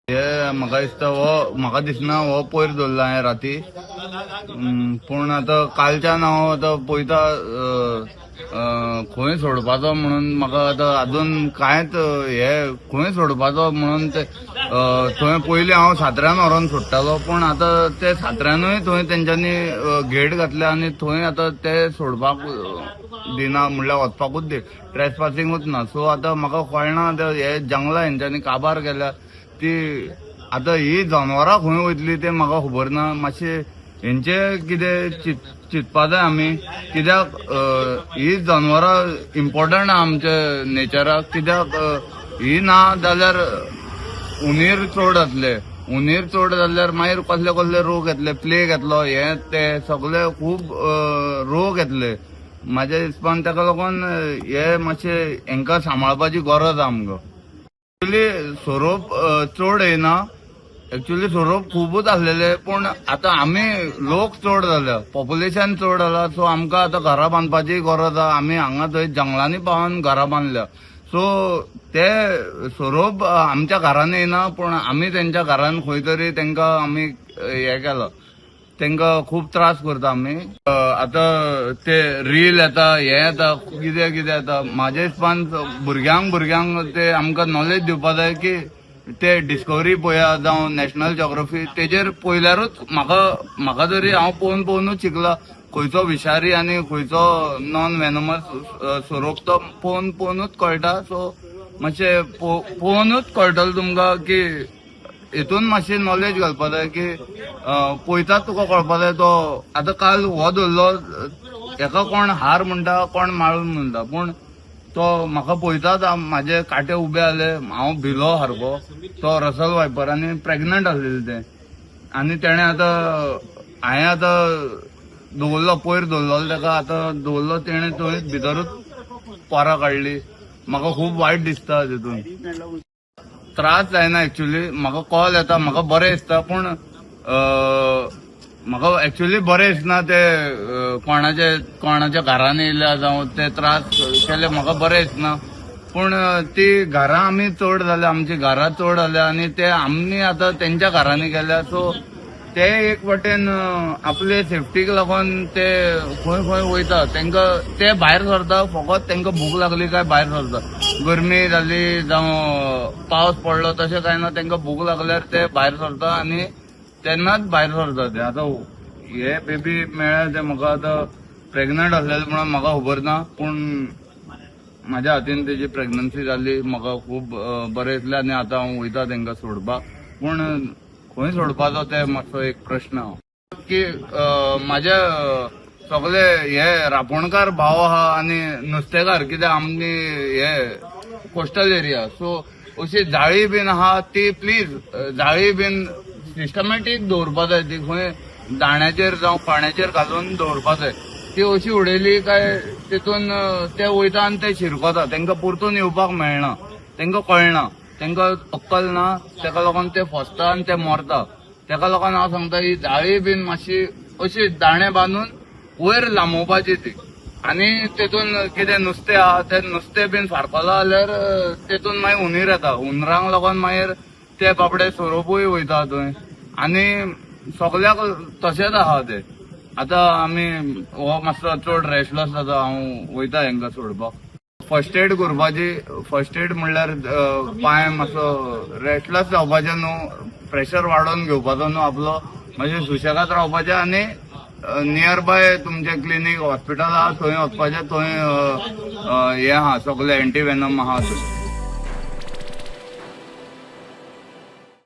हे म्हाका दिसता हो म्हाका दिसना हो पयर दवरला हांवें राती. पूण आतां कालच्यान हांव आतां पळयता खंय सोडपाचो म्हणून. म्हाका आतां अजून कांयच हे खंय सोडपाचो म्हणून ते थंय पयलीं हांव सात्र्यान व्हरोन सोडटालो, पूण आतां ते सात्र्यानूय थंय तेंच्यांनी गेट घातल्या आनी थंय आतां ते सोडपाक दिना, म्हणल्यार वचपाकूच दी ट्रेसपासिंगूच ना. सो आतां म्हाका कळना, आतां हे जंगलां हेंच्यांनी काबार केल्या ती आतां ही जनावरां खंय वयतली तें म्हाका खबर ना. मातशें हेंचे कितें चिंतपा जाय आमी, कित्याक ही जनावरां इम्पॉर्टंट आहा आमच्या नेचराक. कित्याक ही ना जाल्यार हुंदीर चड जातले, हुंदीर चड जाल्यार मागीर कसले कसले रोग येतले, प्लेग येतलो, हे ते सगळे खूब रोग येतले म्हाज्या हिसपान. ताका लागून हे मातशें हेंकां सांबाळपाची गरज आहा आमकां. एक्चुली सोरोप चड येना, एक्चुली सोरोप खुबूच आसलेले, पूण आतां आमी लोक चड जाल्या, पॉप्युलेशन चड जाला. सो आमकां आतां घरां बांदपाची गरज आहा. आमी हांगा थंय जंगलांनी पावन घरां बांदल्या. सो ते सोरोप आमच्या घरान येना, पूण आमी तेंच्या घरान खंय तरी तेंकां आमी हे केला, तेंकां खूब त्रास करता आमी. आतां ते रील येता, हे येता, कितें कितें येता. म्हाज्या हिसपान भुरग्यांक ते आमकां नॉलेज दिवपा जाय की ते डिस्कवरी पळया जावं नॅशनल जॉग्रफी, तेजेर पळयल्यारूच म्हाका तरी हांव पळोवन पळोवनूच शिकला खंयचो विशारी आनी खंयचो नॉन वेनमस सोरोप, तो पळोवन पळोवनूच कळटा. सो मातशें पळोवनूच कळटलें तुमकां की हितून मातशी नॉलेज घालपा जाय की पळयतात तुका कळपा जाय. तो आतां काल हो धरलो, हेका कोण हार म्हणटा, कोण माळून म्हणटा, पूण तो म्हाका पळयतात म्हाजे कांटे उबे जाले, हांव भिलो सारको. तो रसल वायपर आनी प्रेग्नंट आसलेलें तें. आनी तेणें आतां हांवें आतां दवरलो, पयर दवरलो ताका, आतां दवरलो, तेणें थंय भितरूच पोरां काडली. म्हाका खूब वायट दिसता. तितून त्रास जायना, एक्चुली म्हाका कॉल येता, म्हाका बरें दिसता, पूण म्हाका एक्चुली बरें दिसना ते कोणाचे कोणाच्या घरान येयल्या जावं ते त्रास केले, म्हाका बरें दिसना. पूण ती घरां आमी चड जाल्या, आमची घरां चड जाल्या आनी ते आमी आतां तेंच्या घरांनी गेल्या. सो ते एक वाटेन आपले सेफ्टीक लागून ते खंय खंय वयता. तेंकां ते भायर सरता फकत तेंकां भूक लागली काय भायर सरता. गरमी जाली जावं पावस पडलो, तशें कांय ना, तेंकां भूक लागल्यार ते भायर सरता आनी तेन्नाच भायर सरता ते. आतां हे बेबी मेळ्ळें ते म्हाका आतां प्रेग्नंट आसलेलें म्हणून म्हाका खबर ना, पूण म्हाज्या हातीन तेजी प्रेग्नन्सी जाली, म्हाका खूब बरें दिसलें. आनी आतां हांव वयता तेंकां सोडपाक, पूण खंय सोडपाचो ते मातसो एक प्रश्न आहा की म्हाज्या सगळे हे रापोणकार भाव आहा आनी नुस्तेकार, कित्याक आमची हे कोस्टल एरिया. सो अशी जाळी बीन आहा ती प्लीज जाळी बीन सिस्टमॅटीक दवरपा जाय. ती खंय दाण्याचेर जावं पाण्याचेर घालून दवरपा जाय. ती अशी उडयली काय तितून ते वयता आनी ते शिरकता, तेंकां परतून येवपाक मेळना, तेंकां कळना, तेंकां अक्कल ना, तेका लागून ते फसता आनी ते मरता. तेका लागून हांव सांगता, ही जाळी बीन मातशी अशी दाणे बांदून वयर लांबोवपाची ती, आनी तेतून कितें नुस्तें आहा तें नुस्तें बीन फारकलां जाल्यार तेतून मागीर हुंदीर येता. हुंदरांक लागून मागीर ते बाबडे सोरोपूय वयता थंय आनी सगल्याक तशेंच आहा ते. आतां आमी हो मातसो चड रेस्टलेस जाता. हांव वयता हेंकां सोडपाक. फर्स्ट एड करपाची, फर्स्ट एड म्हणल्यार पांय मातसो रेस्टलेस जावपाचें न्हू, प्रेशर वाडोवन घेवपाचो न्हू, आपलो मातशें सुशेगाद रावपाचें आनी नियर बाय तुमचें क्लिनीक, हॉस्पिटल आहा थंय वचपाचें. थंय हे आहा सगळे, एंटी वेनम आहा थंय.